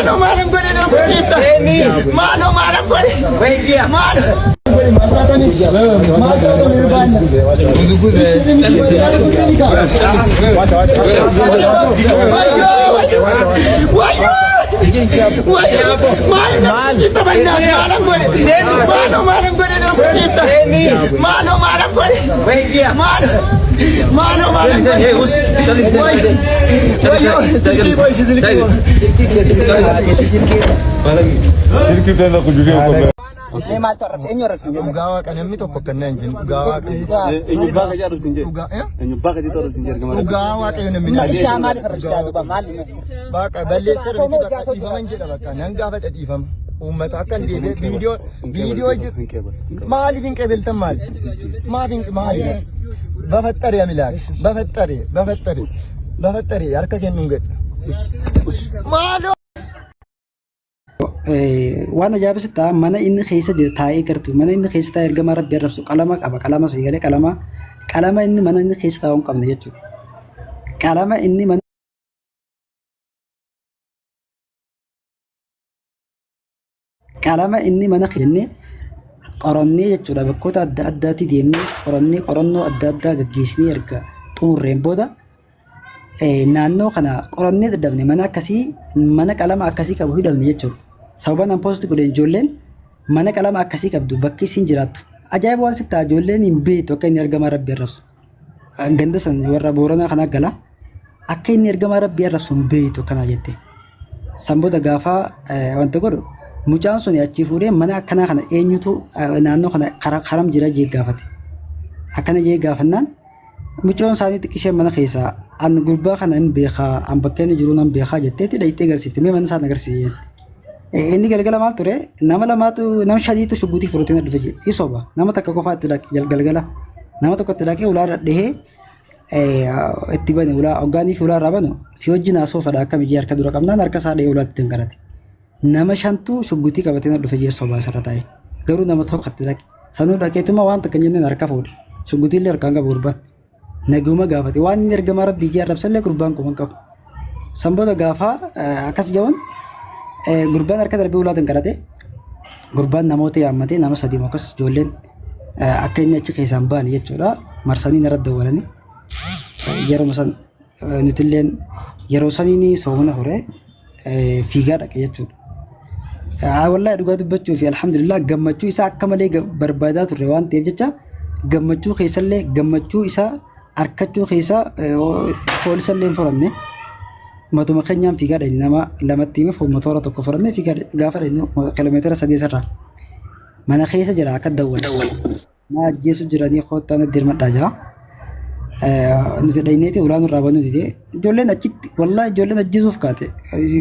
Maaloo maalan godhe na rukuchiifta. Maaloo maalan godhe. Maaloo. Maaloo maalan godhe. Maaloo. Maaloo maalan godhe. Wayyoo. Dhugaa waaqa namni tokko akka hin jennu dhugaa waaqa. Dhugaa eh? Dhugaa waaqayyo namni na Baqa balleessaa miti bakka dhiifaman jedha bakka nan gaafadha dhiifama. Uummata akka hin deebi'e viidiyoo viidiyoo maaliif hin qeebeltan maali? Maaf hin maali? Bafaxxare amilaak bafaxxare bafaxxare bafaxxare harka kennuun gadha. Maaloo! Waan ajaa'ibsi ta'a mana inni keessa jiru taa'ee gartu mana inni keessa taa'ee ergamaa rabbi arrabsu qalama qaba qalama sii galee qalama qalama inni mana inni keessa taa'uu hin qabne jechuudha. Qalama inni mana qalama inni mana jennee qorannee jechuudha bakkoota adda addaatti deemnee qorannee qorannoo adda addaa gaggeessinee erga xumurreen booda naannoo kana qorannee dadhabne mana akkasii mana qalama akkasii qabu hidhamne jechuudha. Sababa nan poosti godhe ijoolleen mana qalama akkasii qabdu bakki isiin jiraattu. Ajaa'iba waan sitti ta'a ijoolleen hin beektu akka inni ergamaa rabbii arrabsu. Ganda san warra Booranaa kana gala akka inni ergamaa rabbii arrabsu hin beektu akkanaa jette. San booda gaafa wanta godhu mucaan sun achii fuudhee mana akkanaa kana eenyutu naannoo kana karam jira jee gaafate. Akkana jee gaafannaan Mucoon isaanii xiqqisheen mana keessaa an gurbaa kana hin beekaa an bakka inni jiru nan beekaa jetteetti dhayxee agarsiifte mee mana isaan agarsiise jette. Inni galgala maal ture nama lamaatu nama shaniitu shugguutii fudhatee na dhufe jedhe isoba nama takka qofaa itti dhaqe galgala nama tokko itti dhaqee ulaa irra dhahee itti bane ulaa hoggaanii fi ulaa irraa banu si wajjin haasoo fedha akkam ijee harka dura qabnaan harka isaa dhahee ulaatti danqarate. Nama shantu shuggutii qabatee na dhufe jee sobaa isarra taa'e. Garuu nama tokko itti dhaqe. Sanuu dhaqeetuma waan takka hin jenneen harka fuudhe. Shuggutii illee harkaan qabu gurbaan. Naguma gaafate. Waan inni ergamaa rabbii jee arrabsallee gurbaan quban qabu. San booda gaafa akkas jedhuun gurbaan harka darbee ulaa danqarate. Gurbaan namoota yaammatee nama sadii akkas ijoolleen akka inni achi keessaan ba'an jechuudha. Marsanii narra dawwalanii yeroo san nutilleen yeroo saniin soomana ture fiigaa dhaqe jechuudha. Wallaahi dhugaa dubbachuu fi alhamdulillah gammachuu isaa akka malee barbaadaa turre waan ta'eef jecha gammachuu keessallee gammachuu isaa arkachuu keessa poolisallee hin furanne matuma keenyaan fiigaa dhaqne nama lamatti hime motora tokko furannee fiigaa gaafa dhaqne kiiloomeetira 3 irraa mana keessa jira akka dawwale. Na ajjeesu jiranii koottaa natti dirmadhaa jira. Nuti dhayneeti ulaa nurraa banuu dide. Ijoolleen achitti wallaahi ijoolleen ajjeesuuf kaate.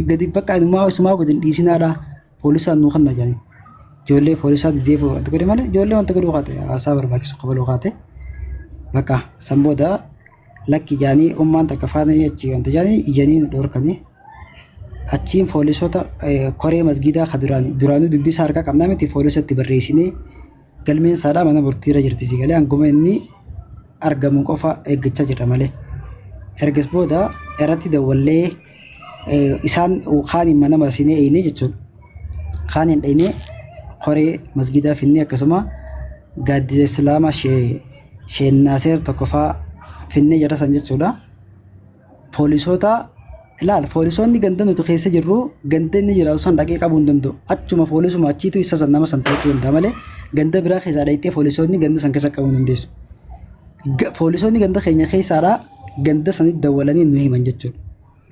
Gadi bakka inumaa isumaa gadi hin dhiisinaadha. Poolisaan nuu kanna jedhanii. Ijoollee poolisaa didee wanta godhe malee ijoollee wanta godhuu kaate haasaa barbaachisu kabaluu kaate. Bakka san booda lakki jaanii ummaan takka faana achi wanta jaanii iyyanii nu dhorkanii. Achiin poolisoota koree masgiidaa ka duraan duraanuu dubbii isaa harkaa qabnaa miti poolisatti barreessinee Galmeen isaadhaa mana murtiirra jirti si galee hanguma inni argamu qofa eeggachaa jirra malee. Ergas booda irratti dawwallee isaan kaaniin mana masinee eeynee jechuudha. Kaaniin dhaynee koree masgiidaa finnee akkasuma gaaddisa islaamaa sheennaaseer tokkoffaa finnee jara san jechuudha. Poolisoota ilaal poolisoonni ganda nuti keessa jirru ganda inni jiraatu san dhaqee qabuu hin danda'u. Achuma poolisuma achiitu isa san nama san to'achuu danda'a malee ganda biraa keessaa dhaqxee poolisoonni ganda san keessa qabuu hin dandeessu. Poolisoonni ganda keenya keessaadhaa ganda sanitti dawwalanii nu himan jechuudha.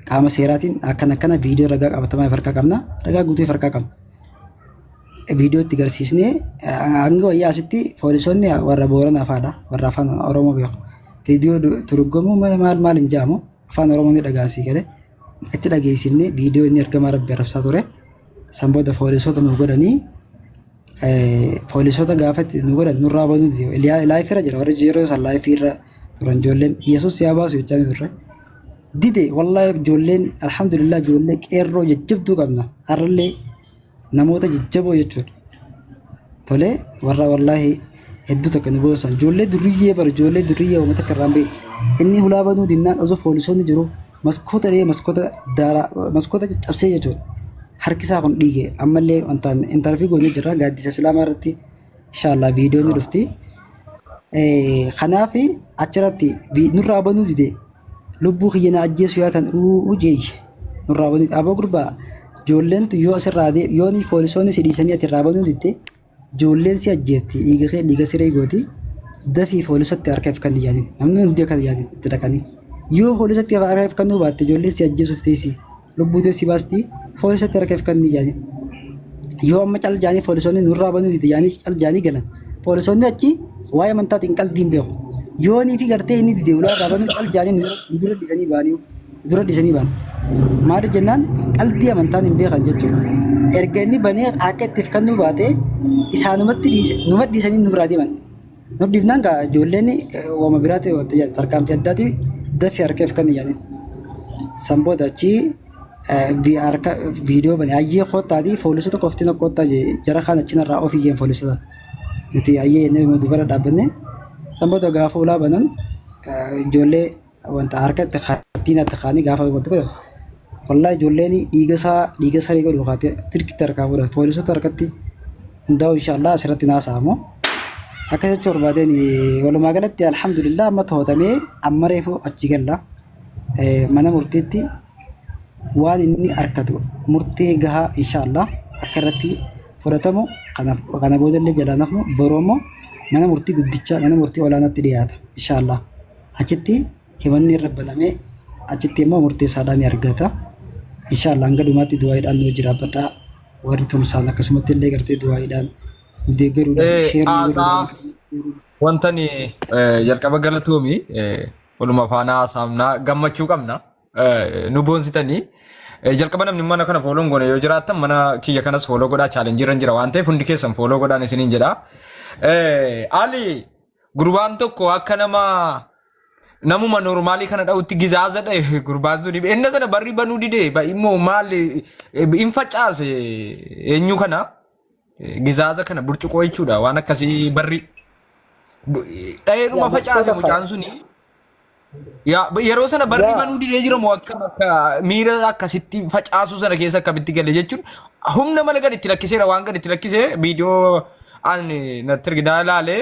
Qaama seeraatiin akkana akkana viidiyoo ragaa qabatamaa harkaa qabna ragaa guutuu harkaa qabna. Viidiyoo itti garsiisnee hanga wayyaa asitti poolisoonni warra Booranaa fa'aadha warra afaan Oromoo beeku. Viidiyoo turgomuu maal maal hin jedhamu afaan Oromoo ni dhaga'a sii galee itti dhageessifnee viidiyoo inni ergamaa rabbi arrabsaa ture. San booda poolisoota nu godhanii poolisoota gaafa itti nu godhan nurraa banuu dide. Laayifii irra jira warri yeroo san laayifii irra turan ijoolleen Yesuus yaa baasu jechaa ni turre. Dide wallaahi ijoolleen alhamdulillah ijoollee qeerroo jajjabduu qabna har'allee namoota jajjaboo jechuudha. Tolee warra wallaahi hedduu takka nu boonsan ijoollee durriyyee bara ijoollee durriyyee uummata takka irraan beeku. Inni hulaa banuu dinnaan osoo poolisoonni jiru maskoota dhee maskoota daaraa maskoota caccabsee jechuudha. Harki isaa kun dhiige ammallee wantaan intarvii goonee jirra gaaddisa islaamaa irratti inshaallah viidiyoon ni dhufti. Kanaaf achirratti nurraa banuu dide lubbuu kiyya na ajjeesu yaatan uu jeeyye nurraa banuu dide. Aboo gurbaa ijoolleen tun yoo asirraa yoo ni poolisoonni si dhiisanii ati irraa banuu didde ijoolleen si ajjeefti dhiiga kee dhiiga siree gooti dafii poolisatti harka if kan yaadin namni hundi akka yaadin itti dhaqanii yoo poolisatti harka if kennuu baatte ijoolleen si ajjeesuuf teessi lubbuu teessi baasti poolisatti harka if kan yaadin yoo amma cal jaanii poolisoonni nurraa banuu dide yaanii cal jaanii galan poolisoonni achi waa'ee amantaatiin qalbii hin beeku yoonii fi gartee inni dide ulaa irraa banuu cal jaanii nu dura dhiisanii ba'anii dura dhiisanii ba'an. Maaliif jennaan qalbii amantaan hin beekan jechuudha. Erga inni banee akka itti kennuu baate isaanumatti numa dhiisanii nu biraa deeman. Nu dhiifnaan gaa ijoolleen waama biraati wanta jedhan tarkaanfii addaati dafii harka if kenni jedhanii. San booda achi harka viidiyoo bane ayyee koottaati poolisota qofti na koottaa jara kaan achi narraa of iyyeen poolisota. Nuti ayyee jennee dubara dhaabbanne. San booda gaafa ulaa banan ijoollee wanta harka itti kattiin itti kaanii gaafa wanti godhan wallahi ijoolleen dhiiga isaa dhiiga saree godhu kaatee tirkitti harkaa fuudhan poolisota harkatti hundaa'u inshaallah asirratti naasa'amu akka jechuu barbaadeen walumaa galatti alhamdulillah amma to'atamee amma reefu achi galla mana murtiitti waan inni harkatu murtee gahaa inshaallah akka irratti fudhatamu kana boodallee jalaa nafnu boruu immoo mana murtii guddichaa mana murtii olaanaatti dhiyaata inshaallah. Achitti himanni irra banamee achitti immoo murtee isaadhaa ni argata. Inshaallah hanga dhumaatti du'aayiidhaan nu wajji dhaabbadhaa. Warri tumsaan akkasumatti illee gartee du'aayiidhaan nu deeggaruudhaan sheer nu Haasaa godhuudhaan. wantani jalqaba galatoomi waluma faana haasaamnaa gammachuu qabna nu boonsitanii jalqaba namni mana kana fooloon goone yoo jiraattan mana kiyya kanas fooloo godhaa chaalenjii irra jira waan ta'eef hundi keessan fooloo godhaan isiniin jedha. Ali Gurbaan tokko akka nama namuma normaalii kana dha'utti gizaaza dha'e gurbaan sun inni sana barri banuu dide immoo maal hin facaase eenyu kana gizaaza kana burcuqoo jechuudha waan akkasii barri dha'eedhuma Yaa facaase maskoota mucaan suni. Yaa yeroo sana barri Yaa. banuu didee jira moo akkam akka miira akkasitti facaasuu sana keessa akkamitti gale jechuun humna mala gad itti lakkiseera waan gad itti lakkisee viidiyoo ani natti ergidaa ilaalee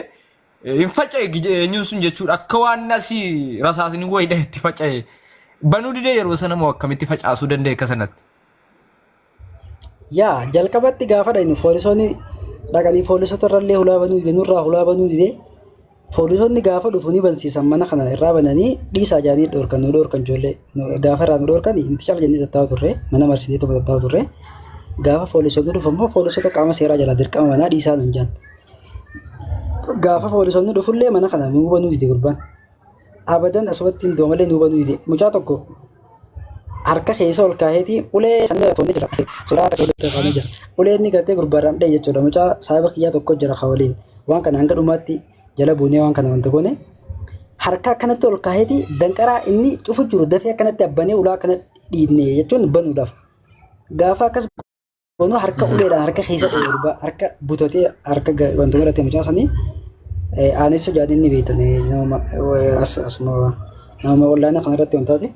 hin faca'e eenyuun sun jechuudha akka waan asii rasaasni wayiidha itti faca'e banuu didee yeroo sana moo akkamitti facaasuu danda'e akka sanatti. Yaa jalqabatti gaafa dhaqnu poolisoonni dhaqanii poolisota irrallee hulaa banuu dide nurraa hulaa banuu dide poolisoonni gaafa dhufu ni bansiisan mana kana irraa bananii dhiisaa jedhanii dhorkan nu dhorkan ijoollee gaafa irraa nu dhorkan nuti cal jennee tattaa'u turre mana marsinee tokko tattaa'u turre gaafa poolisoonni dhufu immoo poolisota qaama seeraa jalaa dirqama manaa dhiisaa nuun jedhan gaafa poolisoonni dhufullee mana kana nuu banuu dide gurbaan. Abadan asumatti hin du'a malee nuu banuu dide. Mucaa tokko harka keessa ol kaaheeti ulee sanni toonee jira. Suuraa akka walitti kaafamee jira. Ulee inni gartee gurbaarraan dha'e jechuudha. Mucaa saahiba kiyyaa tokko jira ka waliin. Waan kana hanga dhumaatti jala buunee waan kana wanta goone. Harka akkanatti ol kaaheeti danqaraa inni cufu jiru dafee akkanatti abbanee ulaa akkana dhiibne jechuun banuudhaaf. Gaafa akkas Kunoo harka uleedhaan harka keessa dha'e gurbaa harka butatee harka wanta godhate mucaa sanii aanessa jaadin ni beektan nama asuma nama wallaana kanarratti wantaati.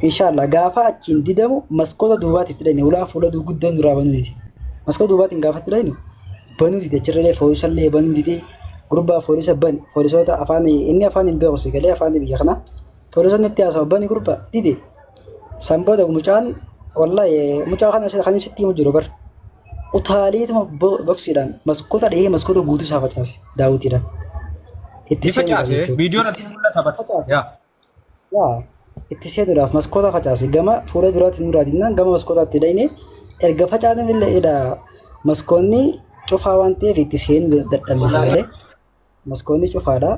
Inshaallah gaafa achiin didamu maskoota duubaatti itti dhayne ulaa fuula guddaa duraa banuu dide. Maskoota duubaatiin gaafa itti dhaynu banuu dide achirralee foolisallee banuu dide gurbaa foolisa bani foolisoota afaan inni afaan hin beeku si galee afaan biyya kanaa foolisoonni itti haasawa bani gurbaa dide. San booda mucaan wallahi mucaa kana kan sitti himu jiru bar utaaleetuma boksiidhaan maskoota dhahee maskoota guutuu isaa facaase daawwitiidhaan. Itti Ni seenuudhaaf facaase jechuudha. viidiyoo irratti mul'ata bara. Facaase. Yaa. Yaa itti seenuudhaaf maskoota facaase gama fuula duraatti nurraa dinnaan gama maskootaatti dhayne erga facaasne illee maskoonni cufaa waan ta'eef itti seenuu dadhabne sagalee. Maskoonni cufaadha.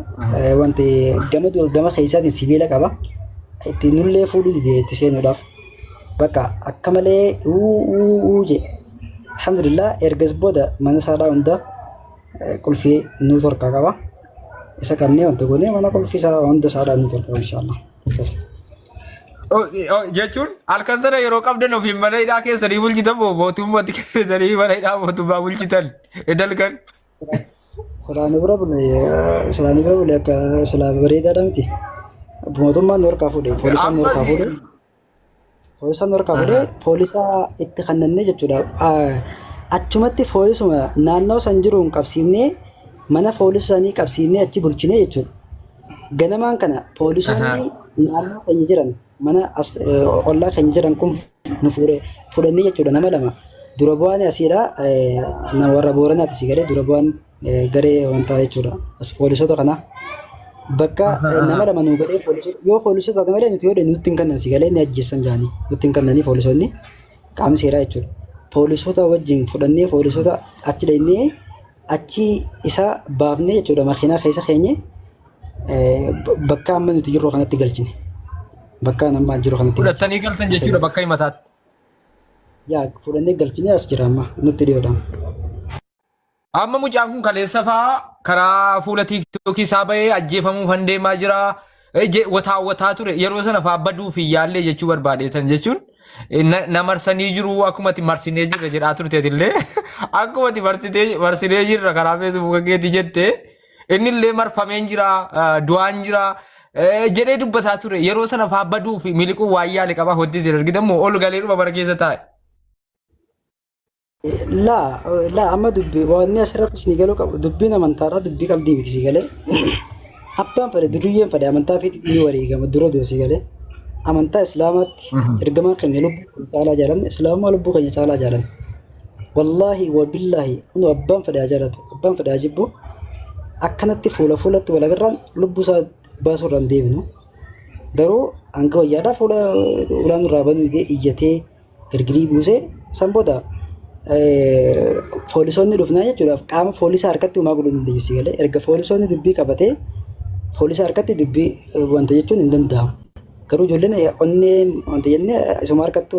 Wanti gama gama keessaatiin sibiila qaba. Itti nullee fuudhuu dide itti seenuudhaaf. Bakka akka malee uu uu uu jedhe. Alhamdulillah ergas booda mana isaadhaa hunda qulfii nuu torkaa qaba. Isa qabnee wanta goonee mana qulfii isaa hunda isaadhaa nuu torkaa inshaallah. Akkas. Jechuun halkan sana yeroo qabdan ofiin mana hidhaa keessanii bulchitan moo mootummaatti kennitanii mana hidhaa mootummaa bulchitan dalgan. Silaa nu bira bule silaa nu bira bule akka silaa bareedaadha miti. Mootummaan nu harkaa fuudhe poolisaan nu harkaa fuudhe. Poolisaan nu harkaa fuudhee poolisa itti kannannee jechuudha. Achumatti poolisuma naannoo san jiruun qabsiifnee mana poolisa sanii qabsiifnee achi bulchinee jechuudha. Ganamaan kana poolisoonni naannoo keenya jiran mana as ollaa keenya jiran kun nu fuudhe fudhannee jechuudha nama lama. Dura bu'aan asiidha nama warra Booranaati si galee dura bu'aan garee wantaa jechuudha. As poolisoota kana bakka nama lama nu godhee poolisoota yoo poolisoota taate malee nuti yoo dhenne nutti hin kennan si galee ni ajjeessan jaanii nutti hin kennanii poolisoonni qaamni seeraa jechuudha. Poolisoota wajjin fudhannee poolisoota achi dhaqnee achi isa baafnee jechuudha makiinaa keessa keenye bakka amma nuti jirru kanatti galchine. Bakka amma jiru kanatti galchine. Fudhattanii galtan jechuudha bakka himataatti. Yaa fudhannee galchine as jira amma nutti dhiyoodha. Amma mucaan kun kaleessa fa'aa karaa fuula tiiktookii isaa bahee ajjeefamuuf deemaa jira. Wataa wataa ture yeroo sana fa'aa baduuf hin yaallee jechuu barbaadeetan jechuun na marsanii jiru akkuma ati marsinee jirra jedhaa turteetillee akkuma ati marsitee marsinee jirra karaa feesbuuka keetii jette inni illee marfameen jira du'aan jira jedhee dubbataa ture yeroo sana fa'aa baduuf miliquu waan yaale qaba wanti isin argitan moo ol galee dhuma bara keessa taa'e. Laa laa amma dubbii wanni asirratti isin galuu qabu dubbiin amantaadha dubbii qalbii miti si galee. Abbaan fedhe duriyyeen fedhe amantaa fi ni wareegama dura du'a si galee. Amantaa islaamaatti ergamaan keenya lubbuu keenya caalaa jaalanne islaamummaa lubbuu keenya caalaa jaalanne. Wallaahi wabillaahi kun abbaan fedhe haa jaalatu abbaan fedhe haa jibbu akkanatti fuula fuulatti wal agarraan lubbuu isaa baasuu irraa hin deebinu. Garuu hanga wayyaadhaa fuula ulaan irraa banuu iyyatee girgirii buusee san booda poolisoonni dhufnaa jechuudhaaf qaama poolisaa harkatti homaa godhuu hin dandeenyu si galee erga poolisoonni dubbii qabatee poolisa harkatti dubbii wanta jechuun hin danda'amu. Garuu ijoolleen onnee wanta jennee isuma harkattu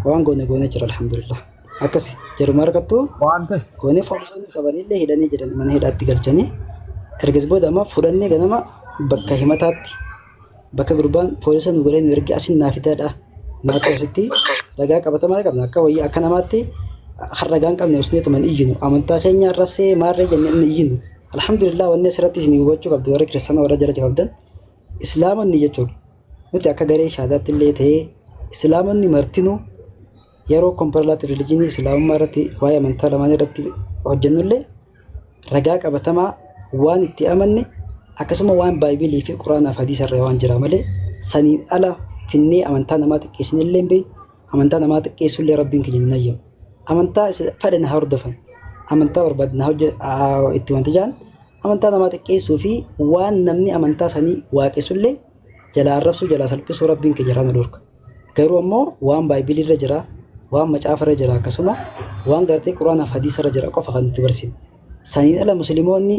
waan goone goone jira alhamdulillah. Akkasi jaruma harkattu Waan ta'e. goonee poolisoonni qabanillee hidhanii jiran mana hidhaatti galchanii ergas booda amma fudhannee ganama bakka himataatti Bakka gurbaan poolisa nu godhee nu erge asin naa fidaadha. Naatoo asitti ragaa qabatamaa qabna. Akka wayii akka namaatti kan ragaa hin qabne usnee tuman iyyinu. Amantaa keenya arrabsee maarree jennee inni iyyinu. Alhamdulillah wanni asirratti isin hubachuu qabdu warra kiristaanaa warra jala qabdan islaamonni jechuudha. Nuti akka garee shaadaatti illee ta'ee islaamonni martinuu yeroo comparative religion islaamummaa irratti waa'ee amantaa lamaan irratti hojjennullee ragaa qabatamaa waan itti amanne akkasuma waan baaybilii fi quraanaaf hadiisa irra waan jira malee saniin ala finnee amantaa namaa xiqqeessine illee hin beeknu amantaa namaa xiqqeessuu illee rabbiin keenya hin hayyamu amantaa isa fedhan haa hordofan amantaa barbaadan haa itti wanta jaan amantaa namaa xiqqeessuu fi waan namni amantaa sanii waaqessullee jalaa arrabsuu jalaa salphisuu rabbiin keenya irraa nu dhorka. Garuu ammoo waan baaybilii irra jira, waan macaafa irra jira akkasuma waan gartee quraanaaf hadiisa irra jira qofa kan nuti barsiifnu. Saniin ala musliimoonni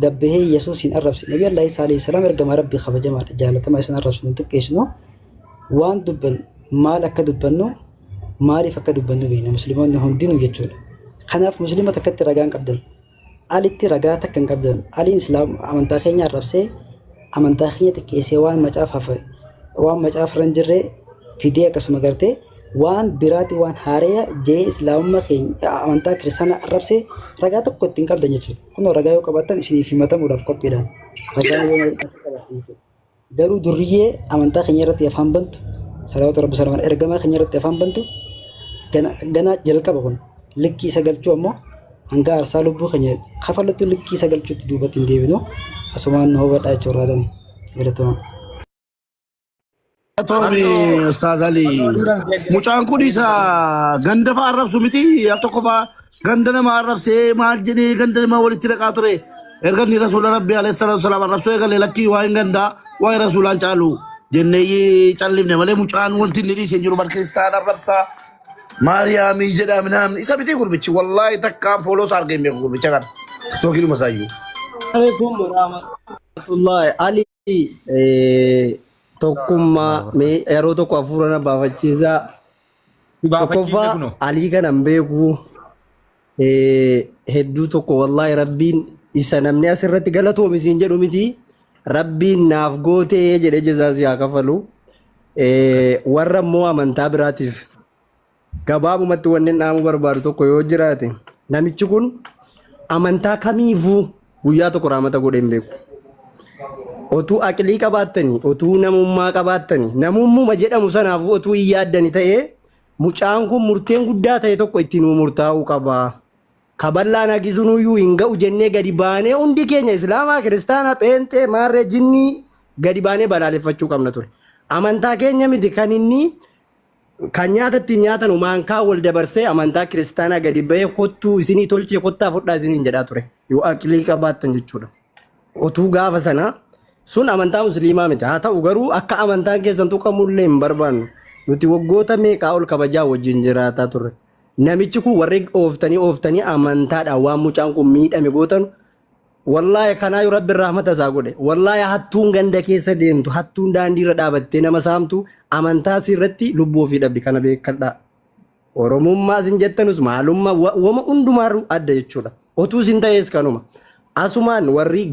gabbahee Yesuus hin arrabsine. Nabi Allah Isaa alayhi salaam ergamaa Rabbii kabajamaadha. Jaalatamaa isan arrabsinu hin xiqqeessinu. Waan dubbannu maal akka dubbannu maaliif akka dubbannu beekna musliimoonni hundinuu jechuudha. Kanaaf musliima takkatti ragaan qabdan. Alitti ragaa takka hin qabdan. Aliin islaam amantaa keenya arrabsee amantaa keenya xiqqeessee waan macaafa hafe waan macaafa irra hin jirre fidee akkasuma gartee waan biraati waan haareya jee islaamummaa keenya amantaa kiristaanaa arrabsee ragaa tokko ittiin qabdan jechuudha. Kunoo ragaa yoo qabaattan isiniif himatamuudhaaf qophiidha. Ragaa yoo qabaattan jechuudha. Garuu durriyyee amantaa keenya irratti afaan bantu salawaatu rabbi salamaan ergamaa keenya irratti afaan bantu gana jalqaba kun likkii isa galchuu ammoo hanga aarsaa lubbuu keenya kafallutti likkii isa galchuutti duubatti hin deebinu asumaan nu hubadhaa jechuun raadani galatoomaa. Galatoomi Ustaaz Ali. Mucaan kun isa ganda fa'a arrabsu miti al tokko fa'a Ganda nama arrabsee maal jedhee ganda nama walitti dhaqaa ture. Erga inni rasuula rabbii alayhi salaatu wasalaam arrabsoo eegale lakkii waa'een gandaa waa'ee rasuulaan caalu jennee callifne malee mucaan wanti inni dhiise hin jiru bar kiristaan arrabsaa maariyaamii jedhaa minaamni isa miti gurbichi wallaahi takkaan fooloo isaa argee hin beeku gurbicha kana tiktookiinuma isaayyuu. Alaikum warahmatullahi Ali tokkummaa mee yeroo tokko hafuura na baafachiisaa. Si baafachiifne Tokkoffaa kunoo. Alii kana hin beeku. Hedduu tokko wallaahi rabbiin isa namni asirratti galatoomi siin jedhu miti. Rabbiin naaf gootee jedhee jazaa si haa kafalu. Warra immoo amantaa biraatiif gabaabumatti wanni dhaamuu barbaadu tokko yoo jiraate namichi kun amantaa kamiifuu guyyaa tokko raamata godhee hin beeku. Otuu aqlii qabaattanii, otuu namummaa qabaattanii, namummuma jedhamu sanaafuu otuu hin yaaddani ta'ee mucaan kun murteen guddaa ta'e tokko itti nuu murtaa'uu qaba. Kaballaan hagisunuyyuu hin ga'u jennee gadi baanee hundi keenya Islaamaa, Kiristaana, Pheenxee, Maarree, Jinnii gadi baanee balaaleffachuu qabna ture. Amantaa keenya miti kan inni kan nyaata ittiin nyaatanu maankaa wal dabarsee amantaa kiristaanaa gadi bahee kottuu isinii tolchee kottaa fudhaa isiniin jedhaa ture. Yoo aqlii qabaattan jechuudha. Otuu gaafa sana sun amantaa musliimaa miti. Haa ta'u garuu akka amantaan keessan tuqamullee hin barbaannu. Nuti waggoota meeqaa ol kabajaa wajjin jiraataa turre. Namichi kun warri ooftanii ooftanii amantaadhaan waan mucaan kun miidhame gootan wallaahi kanaayu rabbi rahmata isaa godhe. Wallaahi hattuun ganda keessa deemtu hattuun daandii irra dhaabattee nama saamtu amantaa isii irratti lubbuu ofii dhabdi kana beekadhaa. Oromummaa isin jettanus maalummaa wama hundumaarru adda jechuudha. Otuu isin ta'ees kanuma. Asumaan warri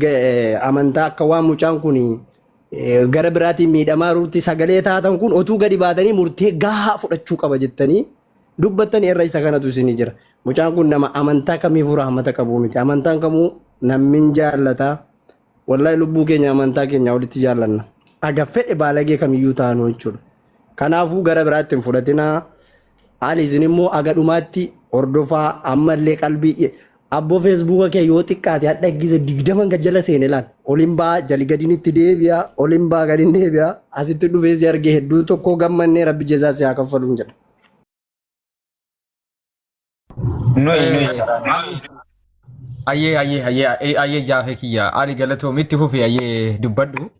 amantaa akka waan mucaan kun gara biraatiin miidhamaa jirutti sagalee taatan kun otuu gadi baatanii murtee gahaa fudhachuu qaba jettanii dubbattan irra isa kanatu isinii jira. Mucaan kun nama amantaa kamiifuu rahmata qabu miti. Amantaan kamuu nammin jaallata. Wallahi lubbuu keenya amantaa keenya olitti jaallanna. Aga fedhe baalagee kamiyyuu taanu jechuudha. Kanaafuu gara biraatti hin fudhatinaa. Ali isin immoo aga dhumaatti hordofaa ammallee qalbii abboo feesbuuka kee yoo xiqqaate hadha gize 20 gad jala seene laal. Olin baa jali gadin itti deebi'a olin baa gadin deebi'a asitti dhufee si arge hedduu tokko gammannee rabbi jezaa si haa kaffaluun jedha. Nuyi Ayyee ayyee ayyee ayyee jaafee kiyya Ali galatoomi itti fufi ayyee dubbadhu.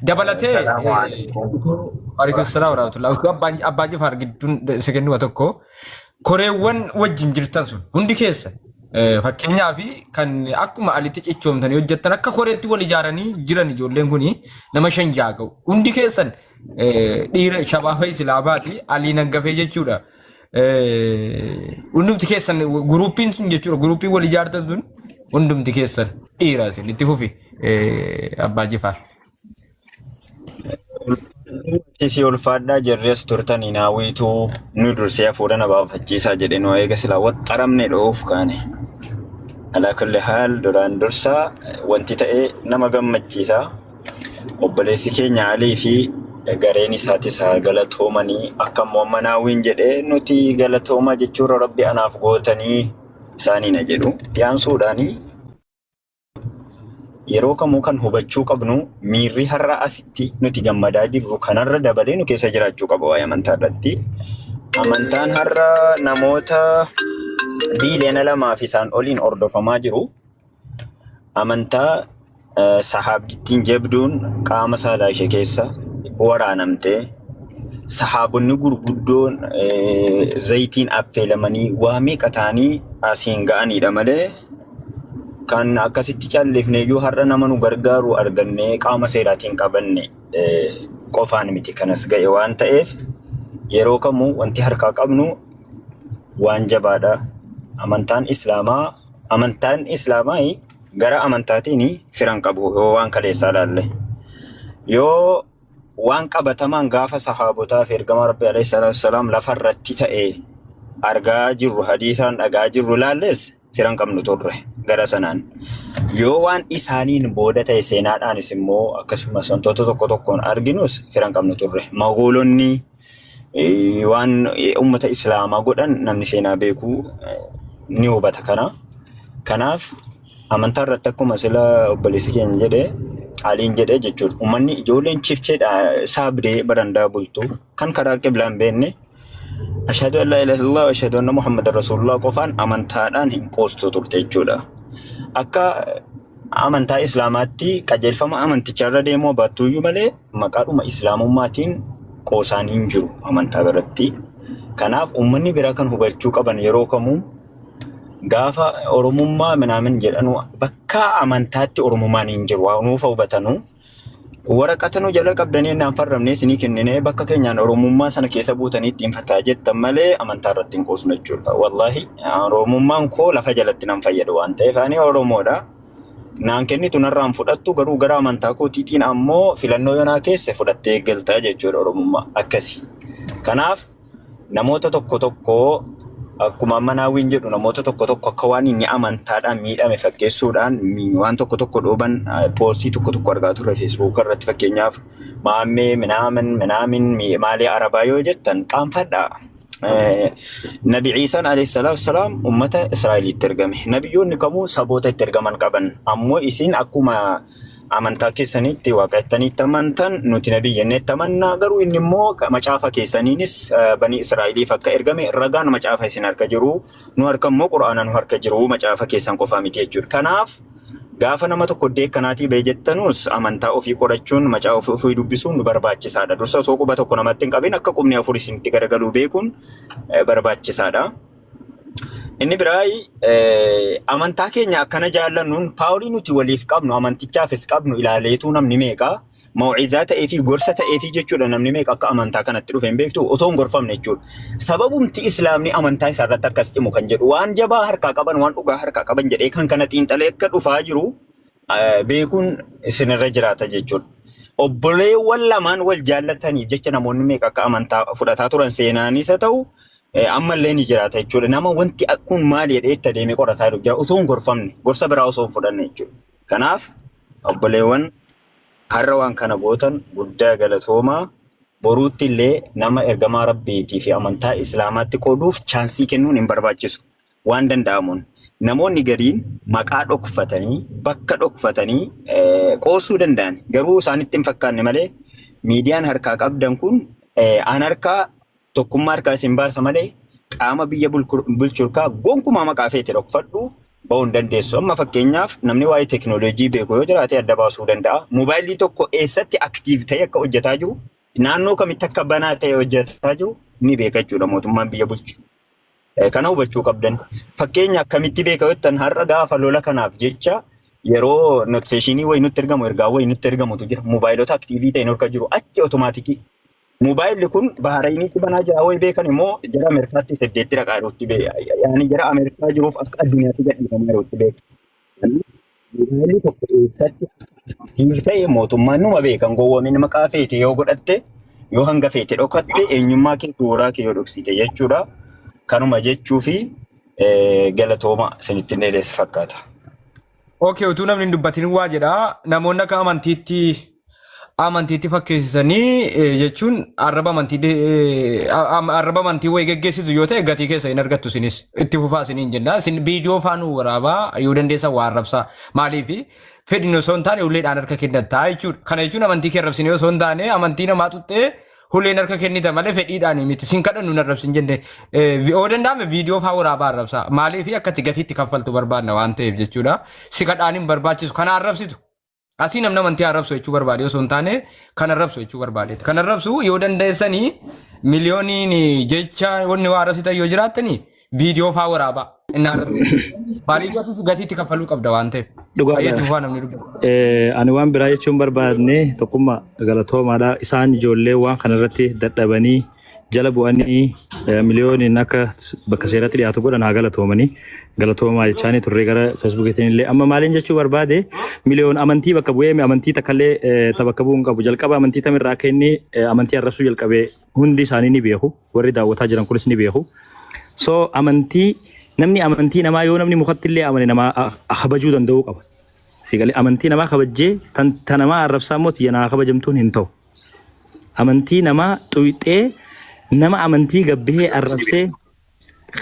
Dabalatee Salaamu alaikum. Waalaikum salaam warahmatullahi utuu abbaan abbaa jifaar gidduun sekenduma tokko koreewwan wajjin jirtan sun hundi keessa fakkeenyaaf kan akkuma alitti cichoomtanii hojjettan akka koreetti wal ijaaranii jiran ijoolleen kuni nama 5 6 ga'u hundi keessan dhiira shabaaba islaabaati alii naggafee jechuudha. Hundumti keessan guruupiin sun jechuudha guruupiin wal ijaartan sun hundumti keessan dhiira isin itti fufi abbaa jifaar. Si ulfaadhaa jirres turtanii naawwiituu nu dursee hafuura na baafachiisaa jedhe nu eega silaa waxxaramne dhoof kaane. Alaa kulli haal duraan dursaa wanti ta'e nama gammachiisa. Obboleessi keenya Alii fi gareen isaatis haa galatoomanii akka immoo amma naawwiin jedhee nuti galatoomaa jechuurra rabbi anaaf gootanii isaaniin haa jedhu. Itti aansuudhaanii yeroo kamuu kan hubachuu qabnu miirri har'a asitti nuti gammadaa jirru kanarra dabalee nu keessa jiraachuu qaba waa'ee amantaa irratti. Amantaan har'a namoota biiliyoona 2 fi isaan oliin hordofamaa jiru. Amantaa sahaabdittiin jabduun qaama saalaa ishee keessa waraanamtee sahaabonni gurguddoon zayitiin affeelamanii waa meeqa ta'anii asiin ga'aniidha malee kan akkasitti callifneeyyuu har'a nama nu gargaaru argannee qaama seeraatiin qabanne qofaan miti kanas ga'e waan ta'eef yeroo kamuu wanti harkaa qabnu waan jabaadha. Amantaan Islaamaa Amantaan Islaamaa gara amantaatiin firan qabu yoo waan kaleessaa ilaalle. Yoo waan qabatamaan gaafa sahaabotaa fi ergamaa Rabbii alayhi salaatu wassalaam lafa irratti ta'e argaa jirru hadiisaan dhagaa jirru ilaalles firan qabnu turre gara sanaan. Yoo waan isaaniin booda ta'e seenaadhaanis immoo akkasumas wantoota tokko tokkoon arginus firan qabnu turre. Magoolonni waan ummata islaamaa godhan namni seenaa beeku ni hubata kana. Kanaaf amantaa irratti akkuma sila obboleessi keenya jedhe Aliin jedhe jechuudha. Uummanni ijoolleen chifcheedha saabdee barandaa bultu kan karaa qiblaa hin beekne ashhadu an laa ilaaha illallah wa ashhadu anna muhammadan rasulullah qofaan amantaadhaan hin qoostu turte jechuudha. Akka amantaa islaamaatti qajeelfama amantichaa irra deemuu baattuyyuu malee maqaadhuma islaamummaatiin qoosaan hin jiru amantaa biratti. Kanaaf uummanni biraa kan hubachuu qaban yeroo kamuu gaafa Oromummaa minaamin jedhanu bakka amantaatti Oromummaan hin jiru. Waa nuufa hubatanu. Waraqata nu jala qabdanii innaan farramnee isinii kenninee bakka keenyaan Oromummaa sana keessa buutanii ittiin fataa jettan malee amantaa irratti hin qoosnu jechuudha. Wallaahi Oromummaan koo lafa jalatti nan fayyadu waan ta'eef ani Oromoodha. Naan kennitu narraan fudhattu garuu gara amantaa kootiitiin ammoo filannoo yoo naa keesse fudhattee galtaa jechuudha Oromummaa akkasi. Kanaaf namoota tokko tokko Akkuma amma naawwiin jedhu namoota tokko tokko akka waan inni amantaadhaan miidhame fakkeessuudhaan waan tokko tokko dhooban poostii tokko tokko argaa turre Feesbuuk irratti fakkeenyaaf maammee minaamin minaamin maalee arabaa yoo jettan qaanfadhaa. Nabi Ciisaan alayhi salaatu wassalaam ummata Israa'elitti ergame. Nabiyyoonni kamuu saboota itti ergaman qaban. Ammoo isin akkuma amantaa keessanitti waaqettaniitti amantan nuti nabii jenneetti amanna garuu inni immoo macaafa keessaniinis banii Israa'eliif akka ergame ragaan macaafa isin harka jiru nu harka immoo quraana nu harka jiru macaafa keessan qofaa miti jechuudha. Kanaaf gaafa nama tokko iddoo akkanaatii ba'e jettanus amantaa ofii qorachuun macaafa ofii dubbisuun nu barbaachisaadha. Dursa osoo quba tokko namatti hin qabin akka qubni afur isinitti garagaluu beekuun barbaachisaadha. Inni biraa amantaa keenya akkana jaallannuun paawulii nuti waliif qabnu amantichaafis qabnu ilaaleetu namni meeqa maw'izaa ta'ee fi gorsa ta'ee fi jechuudha namni meeqa akka amantaa kanatti dhufe hin beektu otoo hin gorfamne jechuudha. Sababumti islaamni amantaa isaa irratti akkas cimu kan jedhu waan jabaa harkaa qaban waan dhugaa harkaa qaban jedhee kan kana xiinxalee akka dhufaa jiru beekuun isinirra jiraata jechuudha. Obboleewwan lamaan wal jaallataniif jecha namoonni meeqa akka amantaa fudhataa turan seenaanis haa ta'u ammallee ni jiraata jechuudha. Nama wanti kun maali jedhee itti adeemee qorataa jiru jira osoo hin gorfamne gorsa biraa osoo hin fudhanne jechuudha. Kanaaf obboleewwan har'a waan kana gootan guddaa galatoomaa boruutti illee nama ergamaa rabbiitii fi amantaa islaamaatti qooduuf chaansii kennuun hin barbaachisu. Waan danda'amuun namoonni gariin maqaa dhokfatanii bakka dhokfatanii qoosuu danda'an garuu isaanitti hin fakkaanne malee miidiyaan harkaa qabdan kun an harkaa tokkummaa harkaa isin baasa malee qaama biyya bulchurkaa gonkumaa maqaa feete dhokfadhu ba'uu hin dandeessu. Amma fakkeenyaaf namni waa'ee teekinooloojii beeku yoo jiraate adda baasuu danda'a. Moobaayilii tokko eessatti active ta'e akka hojjetaa jiru, naannoo kamitti akka banaa ta'e hojjetaa jiru ni beeka jechuudha mootummaan biyya bulchu. Kana hubachuu qabdan. Fakkeenya akkamitti beeka yoo jettan har'a gaafa lola kanaaf jecha yeroo notification wayii nutti ergamu ergaa wayii nutti ergamutu jira. Moobaayilota active ta'e harka jiru achi otomaatikii. Moobaayilli kun Baharayinitti banaa jira wayi beekan immoo jara Ameerikaatti saddeetti dhaqaa jirutti yaani jara Ameerikaa jiruuf akka addunyaatti gadhiifamaa jirutti beeka. Moobaayilli tokko eessatti active ta'e mootummaan numa beekan gowwoomin maqaa feete yoo godhatte yoo hanga feete dhokatte eenyummaa kee suuraa kee yoo dhoksite jechuudha. Kanuma jechuu fi galatooma isinitti dheeressa fakkaata. Okay, utuu namni hin dubbatin waa jedha. Namoonni akka amantiitti amantiitti fakkeessisanii jechuun arraba amantii arraba amantii wayii geggeessitu yoo ta'e gatii keessa hin argattu isinis itti fufaa isiniin jenna. Isin viidiyoo faanuu waraabaa yoo dandeessan waa arrabsaa. Maaliif fedhin osoo hin taane uleedhaan harka kennataa jechuudha. Kana jechuun amantii kee arrabsinee osoo hin taane amantii namaa xuxxee Huleen harka kennita malee fedhiidhaan miti. Sin kadhannu hin arrabsin jenne. Yoo danda'ame viidiyoo faa waraabaa arrabsaa. Maaliif akka itti gatiitti kaffaltu barbaadna waan ta'eef jechuudha. Si kadhaan hin barbaachisu. Kana arrabsitu. Asii namni amantii arrabsu jechuu barbaade osoo hin taane kan arrabsu jechuu barbaade. Kan arrabsu yoo dandeessanii miliyooniin jecha wanni waa arrabsitan yoo jiraattanii viidiyoo faa waraabaa. Inni arrabsu. Maaliif atis gatiitti kaffaluu qabda waan ta'eef. Dhugaadha. Baay'ee itti fufaa namni dubbatu. Ani waan biraa jechuun barbaadne tokkummaa galatoomaadha. Isaan ijoollee waan kanarratti dadhabanii jala bu'anii miliyooniin akka bakka seeratti dhiyaatu godhan haa galatoomanii. Galatoomaa jechaanii turre gara feesbuukiitiin illee. Amma maaliin jechuu barbaade miliyoon amantii bakka bu'ee amantii takkallee ta bakka bu'uu hin qabu. Jalqaba amantii tamirraa akka inni amantii arrabsuu jalqabe hundi isaanii ni beeku. Warri daawwataa jiran kunis ni beeku. So amantii namni amantii namaa yoo namni mukatti illee amane namaa kabajuu danda'uu qaba. Si galee amantii namaa kabajjee tan ta namaa arrabsaa immoo tiyya naa kabajamtuun hin ta'u. Amantii namaa xuyxee nama amantii gabbihee arrabsee